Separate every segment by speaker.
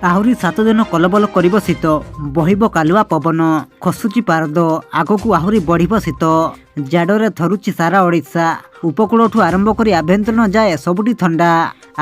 Speaker 1: ଆହୁରି 7 ଦିନ କଲବଲ କରିବ ଶୀତ, ବହିବ କାଲୁଆ ପବନ। ଖସୁଛି ପାରଦ, ଆଗକୁ ଆହୁରି ବଢ଼ିବ ଶୀତ। ଜାଡ଼ରେ ଥରୁଛି ସାରା ଓଡ଼ିଶା। ଉପକୂଳଠୁ ଆରମ୍ଭ କରି ଆଭ୍ୟନ୍ତରୀଣ ଯାଏ ସବୁଠି ଥଣ୍ଡା।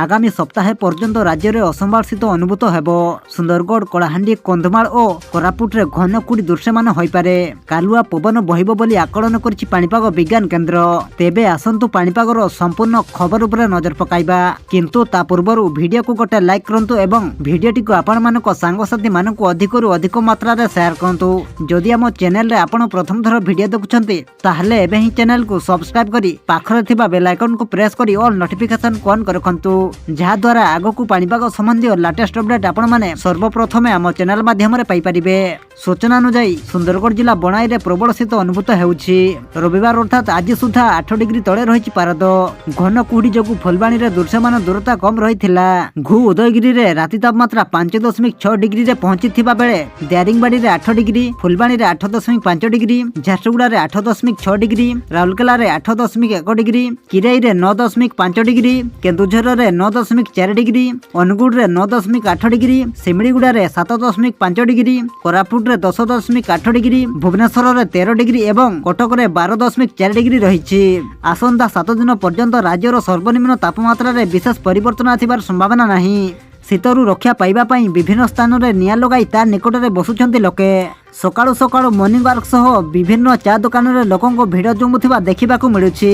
Speaker 1: ଆଗାମୀ ସପ୍ତାହେ ପର୍ଯ୍ୟନ୍ତ ରାଜ୍ୟରେ ଅସମ୍ଭାଳ ଶୀତ ଅନୁଭୂତ ହେବ। ସୁନ୍ଦରଗଡ଼, କଳାହାଣ୍ଡି, କନ୍ଧମାଳ ଓ କୋରାପୁଟରେ ଘନ କୁହୁଡ଼ି ଦୃଶ୍ୟମାନ ହୋଇପାରେ। କାଲୁଆ ପବନ ବହିବ ବୋଲି ଆକଳନ କରିଛି ପାଣିପାଗ ବିଜ୍ଞାନ କେନ୍ଦ୍ର। ତେବେ ଆସନ୍ତୁ, ପାଣିପାଗର ସମ୍ପୂର୍ଣ୍ଣ ଖବର ଉପରେ ନଜର ପକାଇବା। କିନ୍ତୁ ତା ପୂର୍ବରୁ ଭିଡ଼ିଓକୁ ଗୋଟେ ଲାଇକ୍ କରନ୍ତୁ ଏବଂ ଭିଡ଼ିଓଟିକୁ ଆପଣମାନଙ୍କ ସାଙ୍ଗସାଥୀମାନଙ୍କୁ ଅଧିକରୁ ଅଧିକ ମାତ୍ରାରେ ସେୟାର କରନ୍ତୁ। ଯଦି ଆମ ଚ୍ୟାନେଲରେ ଆପଣ ପ୍ରଥମ ଥର ଭିଡ଼ିଓ ଦେଖୁଛନ୍ତି, ତାହେଲେ ଏବେ ହିଁ ଚ୍ୟାନେଲକୁ ସବସ୍କ୍ରାଇବ୍ କରି ପାଖରେ ଥିବା ବେଲ୍ ଆଇକନ୍କୁ ପ୍ରେସ୍ କରି ଅଲ୍ ନୋଟିଫିକେସନ୍ ଅନ୍ କରି ରଖନ୍ତୁ, ଯାହାଦ୍ୱାରା ଆଗକୁ ପାଣିପାଗ ସମ୍ବନ୍ଧୀୟ ଲାଟେଷ୍ଟ ଅପଡେଟ୍ ଆପଣମାନେ ସର୍ବପ୍ରଥମେ ଆମ ଚ୍ୟାନେଲ ମାଧ୍ୟମରେ ପାଇପାରିବେ। ସୂଚନା ଅନୁଯାୟୀ, ସୁନ୍ଦରଗଡ଼ ଜିଲ୍ଲା ବଣାଇରେ ପ୍ରବଳ ଶୀତ ଅନୁଭୂତ ହେଉଛି। ରବିବାର ଅର୍ଥାତ୍ ଆଜି ସୁଦ୍ଧା 8 ଡିଗ୍ରୀ ତଳେ ରହିଛି ପାରଦ। ଘନ କୁହୁଡ଼ି ଯୋଗୁଁ ଫୁଲବାଣୀରେ ଦୃଶ୍ୟମାନ ଦୂରତା କମ୍ ରହିଥିଲା। ଘୁ ଉଦୟଗିରିରେ ରାତି ତାପମାତ୍ରା 5.6 ଡିଗ୍ରୀରେ ପହଞ୍ଚିଥିବା ବେଳେ ଦାରିଙ୍ଗବାଡ଼ିରେ 8 ଡିଗ୍ରୀ, ଫୁଲବାଣୀରେ 8.5 ଡିଗ୍ରୀ, ଝାରସୁଗୁଡ଼ାରେ 8.6 ଡିଗ୍ରୀ, ରାଉରକେଲାରେ 8.1 ଡିଗ୍ରୀ, କିରାଇରେ 9.5 ଡିଗ୍ରୀ, କେନ୍ଦୁଝରରେ 9.4 ଡିଗ୍ରୀ, ଅନୁଗୁଳରେ 9.8 ଡିଗ୍ରୀ, ସିମିଳିଗୁଡ଼ାରେ 7.5 ଡିଗ୍ରୀ, କୋରାପୁଟରେ 10.8 ଡିଗ୍ରୀ, ଭୁବନେଶ୍ୱରରେ 13 ଡିଗ୍ରୀ ଏବଂ କଟକରେ 12.4 ଡିଗ୍ରୀ ରହିଛି। ଆସନ୍ତା 7 ଦିନ ପର୍ଯ୍ୟନ୍ତ ରାଜ୍ୟର ସର୍ବନିମ୍ନ ତାପମାତ୍ରାରେ ବିଶେଷ ପରିବର୍ତ୍ତନ ଆସିବାର ସମ୍ଭାବନା ନାହିଁ। ଶୀତରୁ ରକ୍ଷା ପାଇବା ପାଇଁ ବିଭିନ୍ନ ସ୍ଥାନରେ ନିଆଁ ଲଗାଇ ତା ନିକଟରେ ବସୁଛନ୍ତି ଲୋକେ। ସକାଳୁ ସକାଳୁ ମର୍ଣ୍ଣିଂ ୱାର୍କ ସହ ବିଭିନ୍ନ ଚା ଦୋକାନରେ ଲୋକଙ୍କ ଭିଡ଼ ଜମୁଥିବା ଦେଖିବାକୁ ମିଳୁଛି।